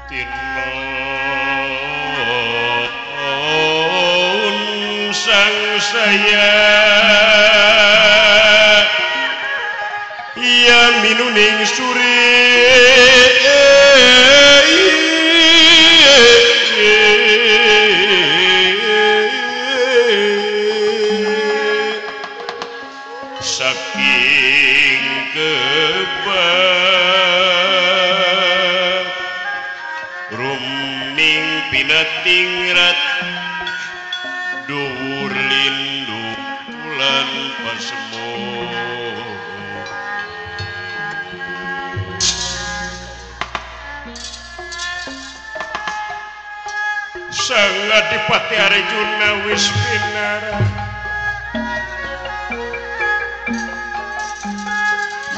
Tinun sang saya ia minuning suri saking kebak rumning pinatingrat dhuwur lindu lan pasemo Sang Adipati Arjuna wis pinara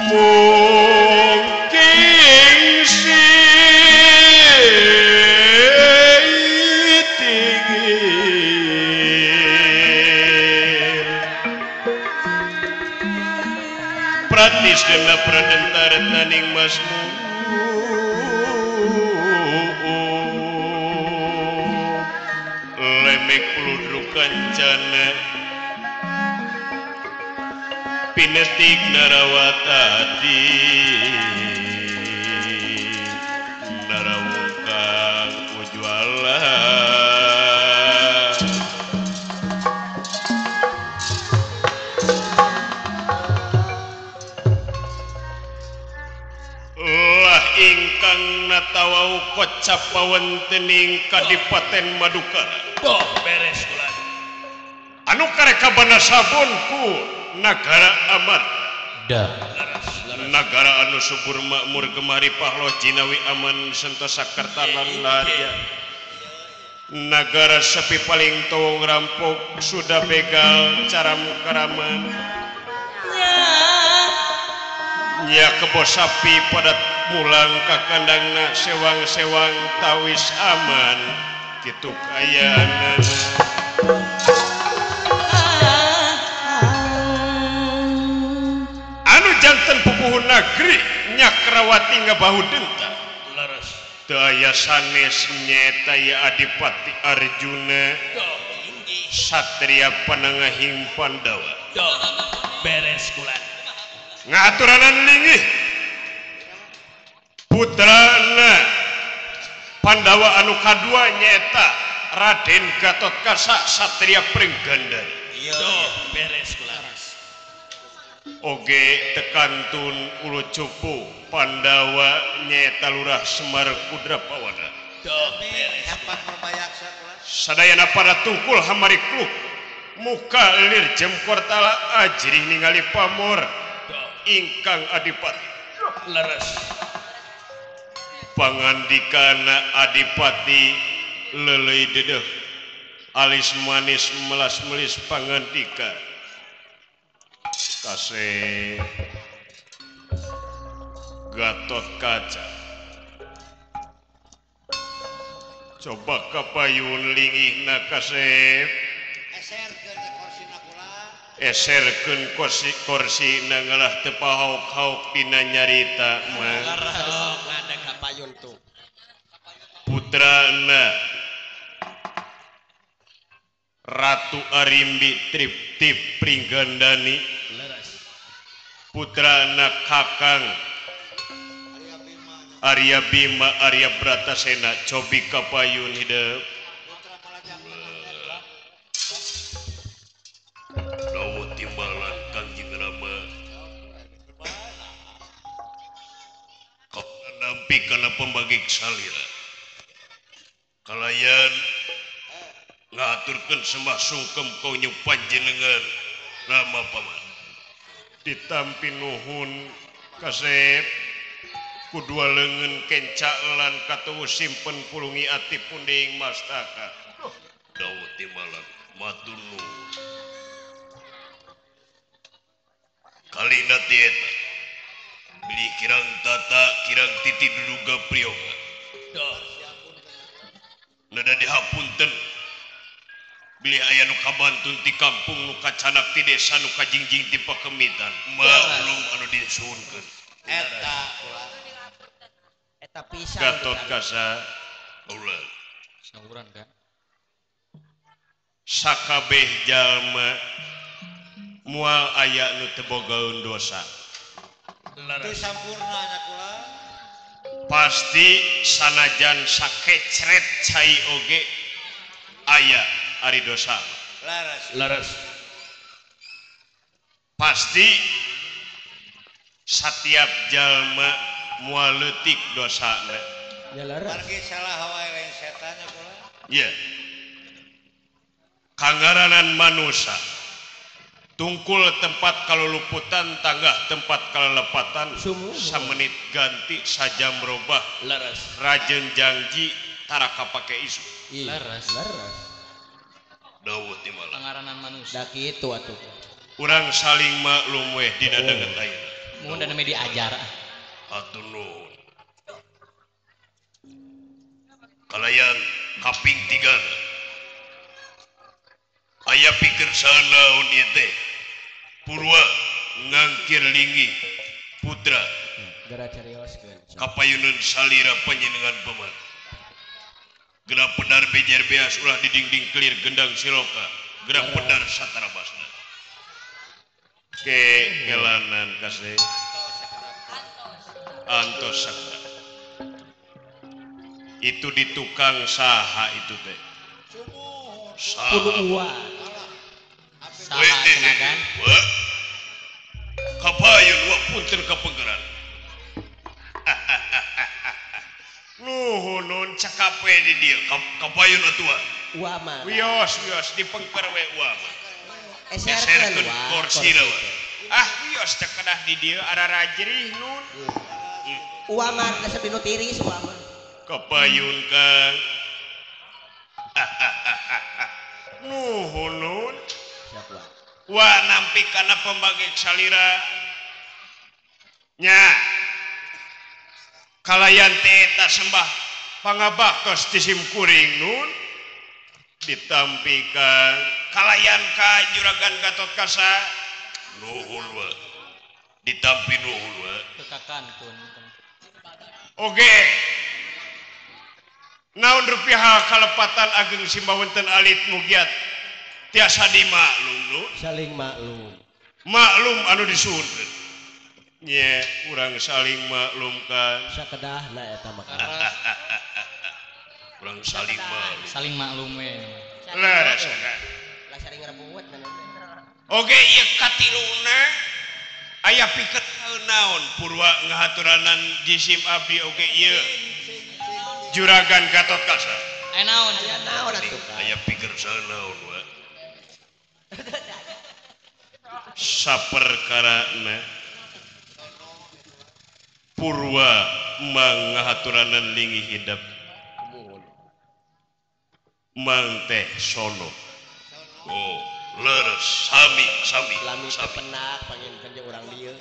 mungkin sitingir pratis dena pradenta masmu lemek pludruk kancana pinetik narawatati narawungkang ujwala lah ingkang natawau kocap pawontening kadipaten Madukara. Doh beres kula. Anu karek kabana sabunku nagara Amar. Dah. Nagara anu subur makmur gemari pahloh jinawi aman sentosa kertalan larya. Nagara sepi paling towong rampok sudah begal caram karaman. Nya kebo sapi pada mulang ka kandangna sewang-sewang tawis aman kitu kaayaan. Anu janten pupuhu nagri Nyakrawati ngabahu denta. Leres. Teu aya sanes nyaeta ya Adipati Arjuna satria panangahing Pandawa. Beres kula. Ngaturanan linggih putrana Pandawa anu kadua nyaeta Raden Gatotkaca satria Pringgandani. Beres kula. Oge tekantun ulu cupu Pandawa nyaeta Lurah Semar Kudrapawana. Sadayana pada tungkul hamari kluk muka lir jemkortala ajrih ningali pamor ingkang Adipati. Leres. Pangandikana Adipati leuleuy dedeh alis manis melas melis pangandika. Kasih Gatotkaca coba kapayun lingihna kasep eserkeun korsina ngalah teu pahauk-hauk dina nyarita mah putrana Ratu Arimbi Triptip Pringgandani putrana Kakang Arya Bima Arya Bratasena cobi kapayun hidep dawu timbalan Kangjeng Rama nampi kana pembagi salira kalayan ngaturkeun sembah sungkem kaunyu panjenengan Rama paman ditampi nuhun kasep kudua leungeun kenca lan katuhu simpen pulungi ati punding mastaka dawu timbalan matur nuhun kalina ti eta beli kirang tata kirang titi duduga priyoga nada dihapunten bilih aya nu kabantun ti kampung nu kacanak ti desa nu kajingjing ti pakemitan maklum anu disuhunkeun eta eta pisan Gatotkaca Ulah. Sauran kan. Sakabeh jalma moal aya nu teu bogaeun dosa. Teu sampurna nya kula. Pasti sanajan sakecret cai oge aya ari dosa. Laras. Laras. Pasti setiap jalma moal leutik dosana. Ya laras. Margi salah wae lain setan nya kula. Iya. Kangaranan manusia tungkul tempat kaluluputan tanggah tempat kalelepatan samenit ganti sajam robah. Laras. Rajen janji tara kapake isu. Laras. Laras. Dawuh ti malah. Pangaranan manusia. Da kitu atuh. Urang saling maklum weh dina danget ayeuna. Mun da nembe diajar. Hatur nuhun. Kalayan kaping 3. Aya pikir sanaon ieu teh. Purwa ngangkir linggih putra. Gara carioskeun. Kapayuneun salira panjenengan paman. Geura pedar bejer beas ulah didingding kelir gendang siloka. Geura pedar satarabasna. Ke kelanan kasih. Antos sakra. Itu di tukang saha itu teh. Saha. Saha cenah kan. Kapayun wa punten kapegeran. Nuhun nun cakape di dieu kapayun atuh. Wa mah. Wios wios dipengker we wa mah. Eserkeun kursi wa. Ah wios teh kedah di dieu ararajrih nun. Uwa mah resep dinu tiris uwa mah. Kapayun Kang. Nuhun nun. Siap wa. Wa nampi kana pembagi salira. Nya. Kalayan teh eta sembah pangabaktos ti simkuring nun. Ditampi Kang. Kalayan ka Juragan Gatot Kaca. Nuhun wa. Ditampi nuhun wa. Teu kakantun. Oke. Naon rupiah kalepatan ageng simbah wonten alit mugiat tiasa dimaklum nu. Saling maklum. Maklum anu disuhunkeun. Nya urang saling maklumkan. Sakedahna eta mah. Urang saling maklum. Saling maklum we. Leres. Lah saling ngerebut. Oke ieu katiluna aya pikeun naon Purwa ngahaturanan jisim abdi oge ieu Juragan Gatot Kaca. Aya naon? Aya naon atuh? Aya pikir naon wa. Saperkarana Purwa mangahaturanan linggih hidep. Mang teh sono. Oh, leres sami sami. Lami tepenak panginten jeung urang dieu.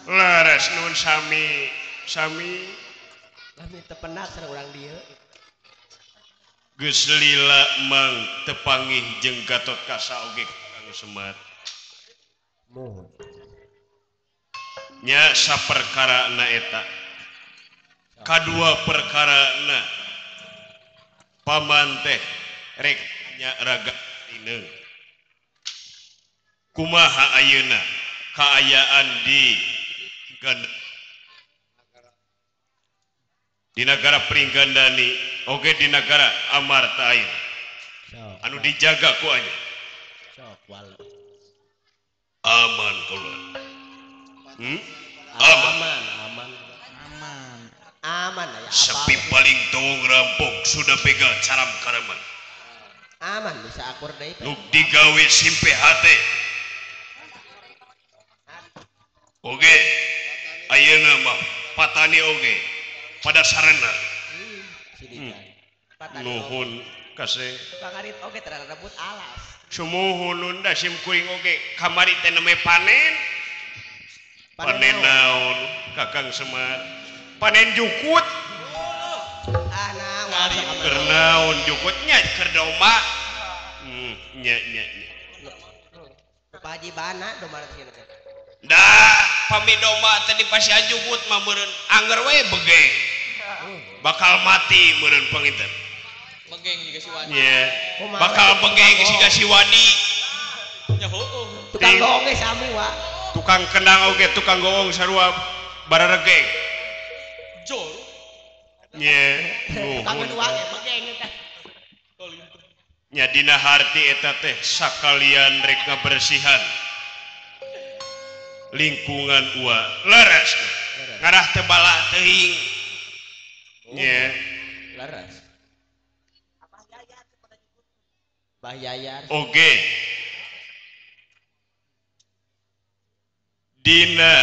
Leres nuhun sami sami. Lami tepenak sareng urang dieu. Geus lila mang tepangih jeung Gatot Kaca oge Kang Semar. Nuhun. Nya saperkarana eta. Kadua perkarana paman teh rek nya raga ineu. Kumaha ayeuna kaayaan di Ganda di nagara Pringgandani oge di nagara Amarta ayeuna. Anu dijaga ku anjeun. Sok wal. Aman keluar. Aman. Aman, aman. Aman. Aman ya. Sepi paling tong rampok sudah pegang caram karaman. Aman bisa akur deui. Nu digawe simpe hate. Oge. Ayeuna mah patani oge pada sarana. Nuhun kasih. Pangarit oge tara rebut alas. Sumuhun nun da sim kuring oge kamari teh nembe panen. Panen naon Kakang Semar. Panen jukut. Ah naon keur naon jukutnya keur domba. Nya nya nya. Pak Haji bana domba sieun teh. Da pami domba teh dipasihan jukut mah meureun angger we bege. Bakal mati meureun panginten. Begeng jiga si Wadi. Nya. Bakal begeng jiga si Wadi. Nya heueuh. Tukang goong ge sami wa. Tukang kendang oge tukang goong sarua bararegeng. Jor. Nya. Tukang kedua ge begeng eta. Nya dina harti eta teh sakalian rek ngabersihan lingkungan ua. Leres. Ngarah teu bala teuing. Nya. Leres. Bah Yayar. Oge. Dina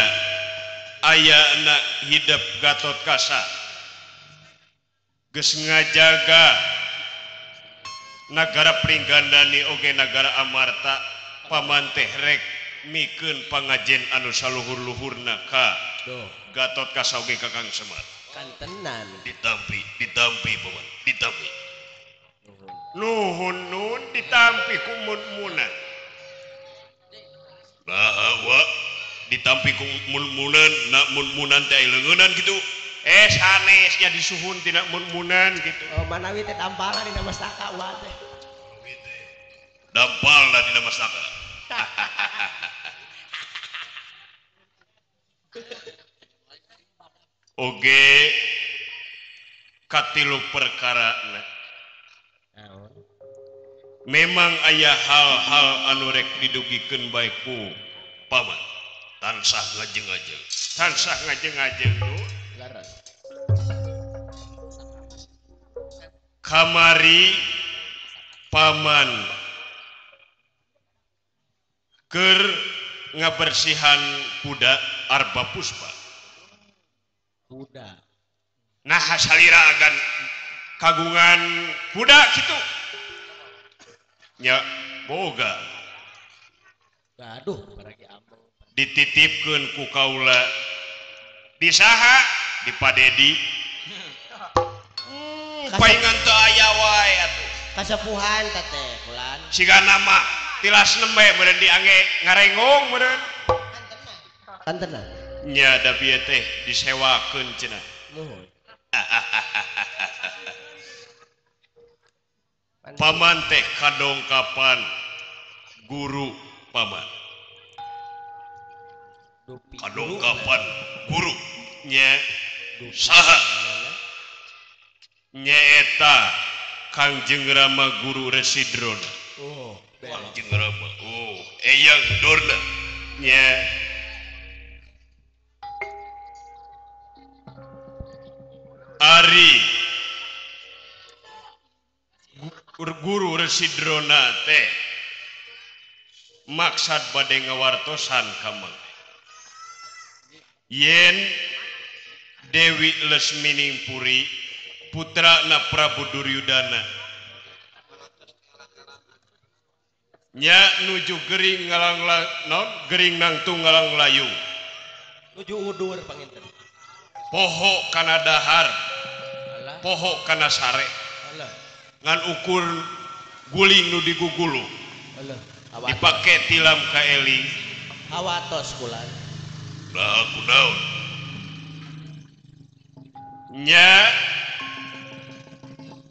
ayana hidep Gatot Kaca geus ngajaga nagara Pringgandani oge nagara Amarta paman teh rek mikeun pangajen anu saluhur-luhurna ka Gatot Kaca oge ka Kang Semar. Kantenan ditampi, ditampi paman, ditampi. Nuhun nun ditampi ku mun-munan. Nah, wa ditampi ku mun-munan, na mun-munan teh leungeunnan kitu. Sanes nya disuhun tina mun-munan kitu. Oh, manawi teh dampalna dina mastaka wa teh. Dampalna dina mastaka. Oge katilu perkara. Memang aya hal-hal anu rek didugikeun bae ku paman. Tansah ngajeng-ngajeng. Tansah ngajeng-ngajeng nu. Leres. Kamari paman keur ngabersihan kuda Arba Puspa. Kuda. Nah salira agan kagungan kuda kitu. Nya boga. Gaduh baragi ameng. Dititipkeun ku kaula. Di saha? Di Pak Dedi. Paingan teu aya wae atuh. Kasepuhan teh kulan. Siga nama tilas nembe meureun diangge ngarenggong meureun. Kantenan. Nya da bieu teh disewakeun cenah. Nuhun. Paman teh kadongkapan guru paman. Kadongkapan guru nya saha? Nyaeta Kangjeng Rama Guru Resi Drona. Oh, Kangjeng Rama. Oh, Eyang Dorna. Nya Ari Guru Resi Drona teh maksad bade ngawartosan ka Mang. Yen Dewi Lesminingpuri putrana Prabu Duryudana nya nuju gering ngalang non gering nangtung ngalang layung nuju udur panginten poho kana dahar poho kana sare ngan ukur guling nu digugulu dipake tilam kaeli hawatos kulan nah kunaon nya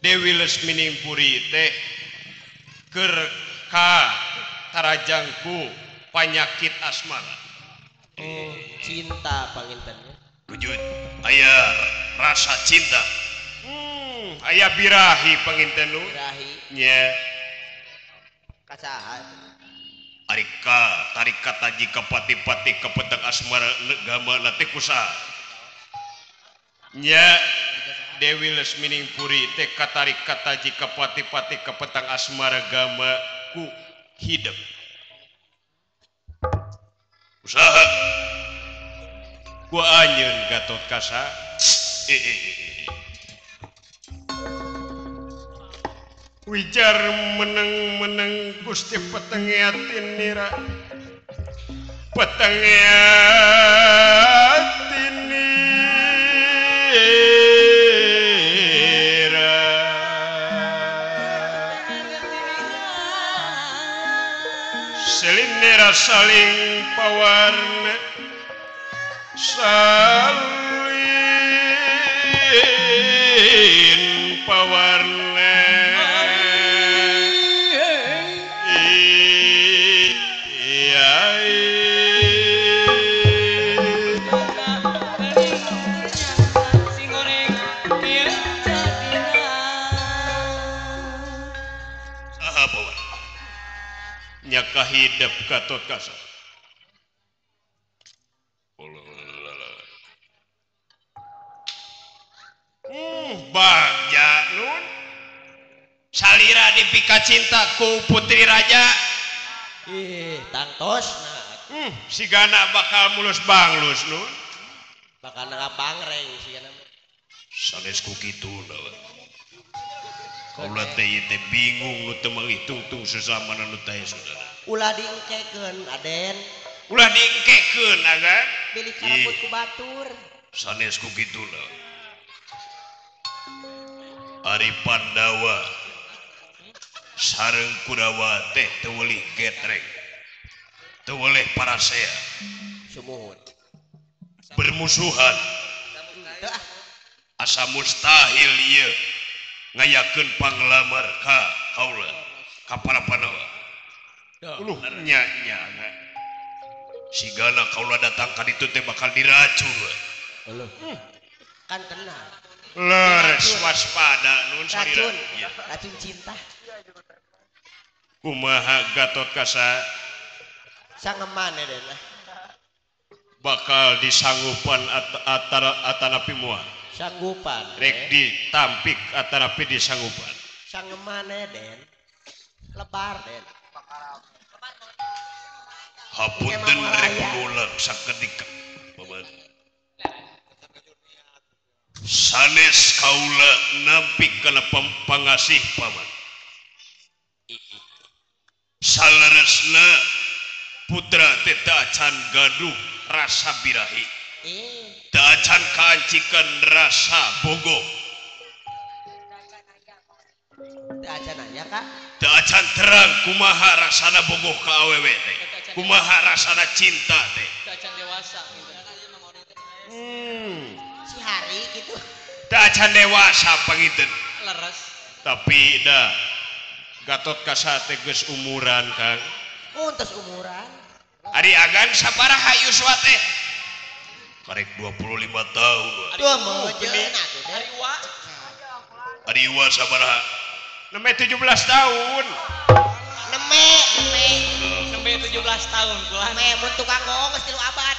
Dewi Lesminingpuri teh keur ka tarajangku panyakit asmara. Oh, cinta panginten. Wujud aya rasa cinta. Aya birahi panginten nu. Birahi. Nya. Kasaha? Ari ka tarik kataji kapati-pati kapeteng asmara gama teh kusaha? Nya Dewi Lesminingpuri teh katarik kataji kapati-pati kapetang asmara gama ku hidup. Usaha ku anjeun Gatot Kaca. Wijar meneng-meneng Gusti petengeatin nira. Petengeatin nira. Selinera saling pawarna saling kahidep Gatot Kaca. Bagja nun salira dipika cinta ku putri raja. Ih, tangtos nah. Sigana bakal mulus banglus nun. Bakal ngabangreng sigana. Sanes ku kitu na. Kaula teh ieu teh bingung nu teu mangitungtung sesama nu teh saudara. Ulah diengkekeun Aden. Ulah diengkekeun agan. Bilih karambut ku batur. Sanes ku kitu na. Ari Pandawa sareng Kurawa teh teu weulih getrek. Teu weleh parasea. Sumuhun. Bermusuhan. Asa mustahil ieu ngayakeun panglamar ka kaula ka para Pandawa. Uluh nya nya. Sigana kaula datang ka ditu teh bakal diracun. Uluh. Kan tenang. Leres waspada nun salira. Racun, racun cinta. Kumaha Gatot Kaca sangeman ya den. Bakal disanggupan atanapi moal. Sanggupan. Rek ditampik atanapi disanggupan. Sangeman ya den. Lebar den. Hapunten rek mulak sakedik. Paman. Sanes kaula nampik kana pangasih paman. Saleresna putra teh teu acan gaduh rasa birahi. Teu acan kaancikan rasa bogoh. Teu acan aya ka? Teu acan terang kumaha rasana bogoh ka awewe teh. Kumaha rasana cinta teh. Teu acan dewasa gitu. Si hari gitu. Teu acan dewasa pangiten. Leres. Tapi dah Gatot Kaca teh geus umuran Kang. Oh, tos umuran. Ari agan sabaraha yuswa teh? Karek 25 tahun. Aduh, meujeun atuh deh. Ari wa. Ari wa sabaraha? Nembe 17 tahun. Nembe, nembe. Nembe 17 tahun kula. Nembe mun tukang goong geus 3 abad.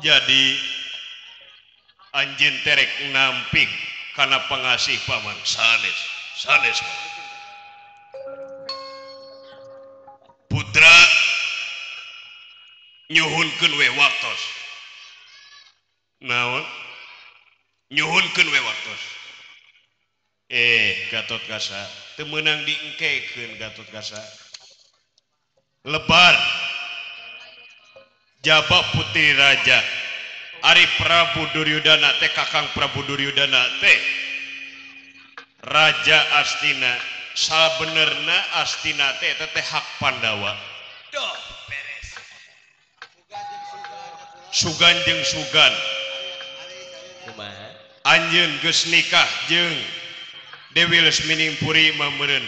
Jadi anjeun terek nampik kana pangasih paman sanes sanes putra nyuhunkeun we waktos naon nyuhunkeun we waktos Gatot Kaca teu meunang diengkekeun Gatot Kaca lebar jaba putri raja Ari Prabu Duryudana teh kakang Prabu Duryudana teh Raja Astina sabenerna Astina teh eta teh hak Pandawa. Duh, beres. Sugan jeung sugan. Kumaha? Anjeun geus nikah jeung Dewi Lesmining Puri mah meureun.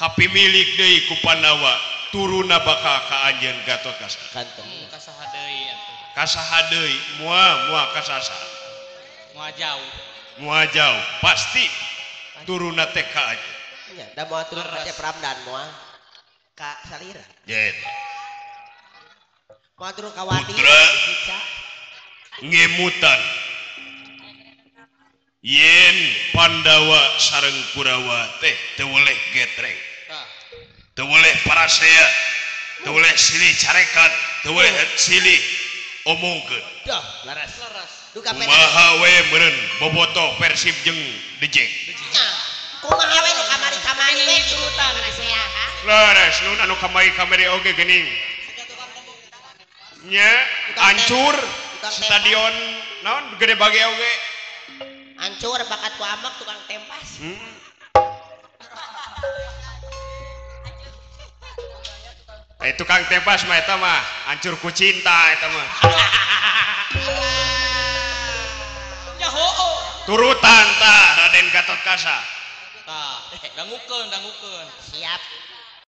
Kapimilik deui ku Pandawa, turunna bakal ka anjeun Gatot Kaca. Kanten. Kasaha deui atuh. Kasaha deui moal moal kasasa. Moal jauh. Moal jauh pasti turunna teh ka anjeun. Nya, da moal turun ka Pramdan moal ka Salira. Nya eta. Moal turun ka Wadi. Putra ngemutan yen Pandawa sareng Kurawa teh teu weleh getreng. Teu weleh parasea, teu weleh silih carekan, teu weleh silih omongkeun. Dah, laras. Kumaha we meureun bobotoh Persib jeung Dejek. Kumaha we nu kamari-kamari we turutan parasea ha? Laras nun anu kamari-kamari oge geuning. Nya hancur stadion naon gede bage oge. Hancur bakat ku amak tukang tempas. Tukang tempas mah eta mah hancur ku cinta eta mah. Nyaho. Turutan tah Raden Gatot Kaca. Tah, dangukeun, dangukeun. Siap.